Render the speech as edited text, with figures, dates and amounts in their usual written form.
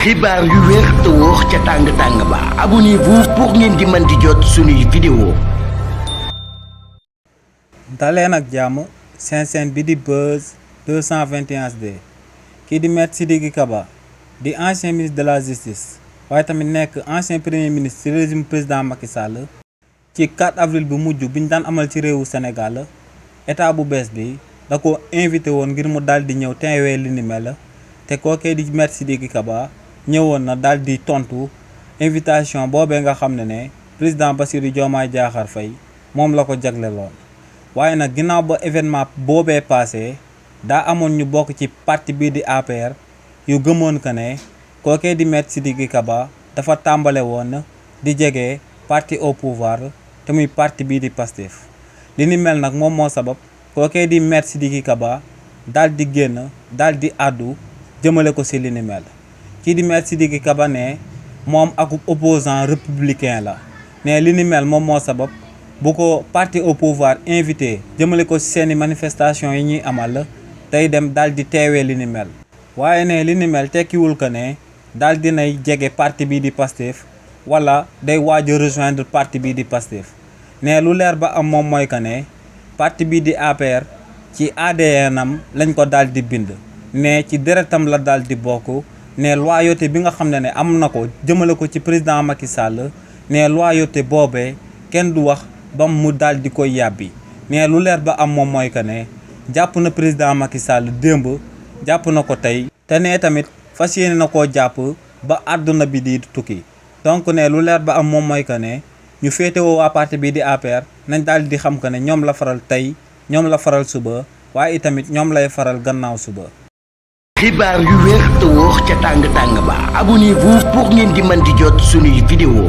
xibaar yu wér te wóor ca tàng-tàng ba abonnez-vous pour ngeen di mën di jot suñuy vidéo. daleen ak jàmm seen bi di Buzz 221HD kii di Maître Sidiki Kaba di ancien ministre de la justice waaye tamit nekk ancien premier ministre ci régime président Macky Sall ci 4 avril bu mujj bi ñu daan amal ci réewu Sénégal état bu bees bi da ko invité woon ngir mu daal di ñëw teewee li ni mel te kookee di Maître Sidiki Kaba ñëwoon na daal di tontu invitation boobee nga xam ne président Bassirou Diomaye Diakhar Faye moom la ko jagleloon. waaye nag ginnaaw ba événement boobee passé daa amoon ñu bokk ci parti bii di APR yu gëmoon que ne kookee di Maître Sidiki Kaba dafa tàmbale woon di jege parti au pouvoir te muy parti bii di Pastef. li ni mel nag moom moo sabab kookee di Maître Sidiki Kaba daal di génn daal di àddu jëmale ko ci li ni mel. kii di Maître Sidiki Kaba ne moom ak opposant républicain la ne li ni mel moom moo sabab bu ko parti au pouvoir invité jëmale ko ci seeni manifestation yi ñuy amal day dem daal di teewee li ni mel. waaye ne li ni mel tekkiwul que ne daal dinay jege parti bii di Pastef wala day waaj a rejoindre parti bii di Pastef ne lu leer ba am moom mooy que ne parti bii di APR ci ADN am lañ ko daal di bind ne ci deretam la daal di bokk. ne loyauté bi nga xam ne am na ko jëmale ko ci président Macky Sall ne loyauté boobee kenn du wax ba mu daal di koy yàbbi ne lu leer ba am moom mooy que ne jàpp na président Macky Sall démb jàpp na ko tey te ne tamit fas yéene na koo jàpp ba àdduna bi di tukki. donc ne lu leer ba am moom mooy que ne ñu féetewoo waa parti bii di APR nañ daal di xam que ne ñoom la faral tey ñoom la faral suba waaye itamit ñoom lay faral gannaaw suba. xibaar yu wér te wóor ca tàng-tàng ba abonnez-vous pour ngeen di mën di jot suñuy vidéo.